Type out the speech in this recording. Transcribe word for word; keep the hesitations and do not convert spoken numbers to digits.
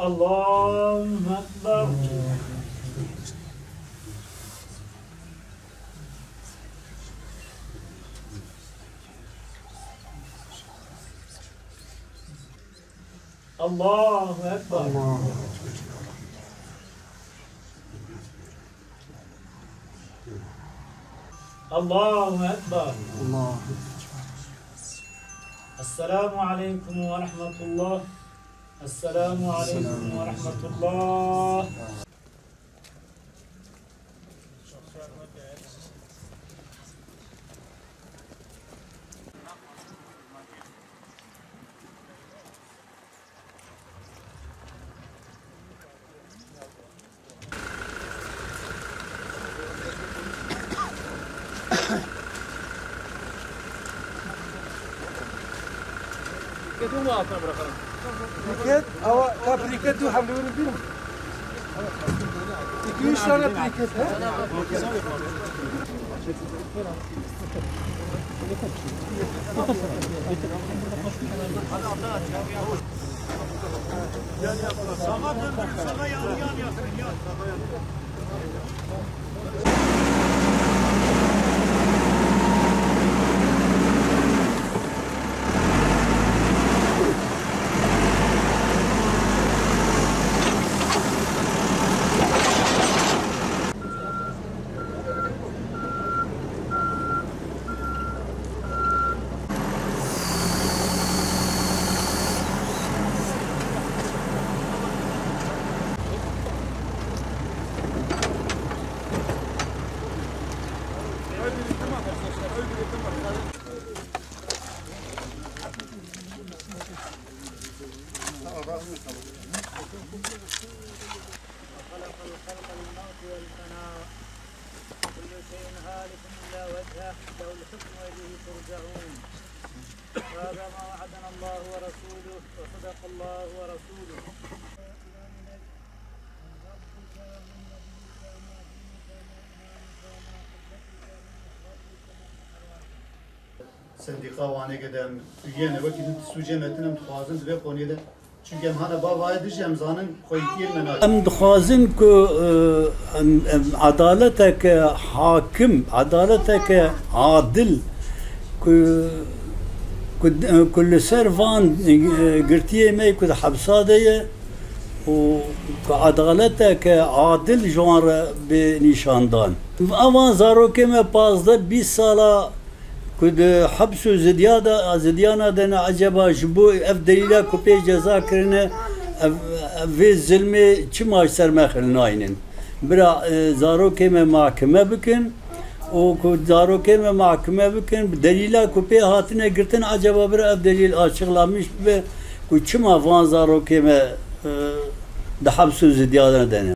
الله أكبر. الله أكبر. الله أكبر. الله أكبر. السلام عليكم ورحمة الله. السلام عليكم ورحمة الله. Briket, ama ka briket du hemle verin, bînim. İki üç tane briket, he? وخلق الخلق للموت والفناء. كل شيء هالك إلا وجهه، له الحكم وإليه ترجعون. هذا ما وعدنا الله ورسوله، وصدق الله ورسوله. Sendîqa Wanê ke de em tu yene wekî din sûcê me tune em dixwazin di vê qoniyê de. Çunke em hane bavayê dijî em zanin xweyîtiyê me nakin. Em dixwazin ku, e, em, em, edaleteke hakim, edaleteke adil ku, ku, ku li ser van, e, girtiyê me ku di hepsa de ye û ku edaleteke adil ji wan re bê nîşandan. Evan zarokê me pazdeh bîst sala ku di heps û zidya de, zidyana de ne, eceba ji bo ev delîla ku pê ceza kirine, ev, ev vê zilmê çima ji ser me xil naynin? Bira, e, zarokê me mahkeme bikin û ku zarokê me mahkeme bikin, bi delîla ku pê hatine girtin, eceba bira ev delîl açıqlamış bibe ku çima van zarokê me, e, di heps û zidyana de ne?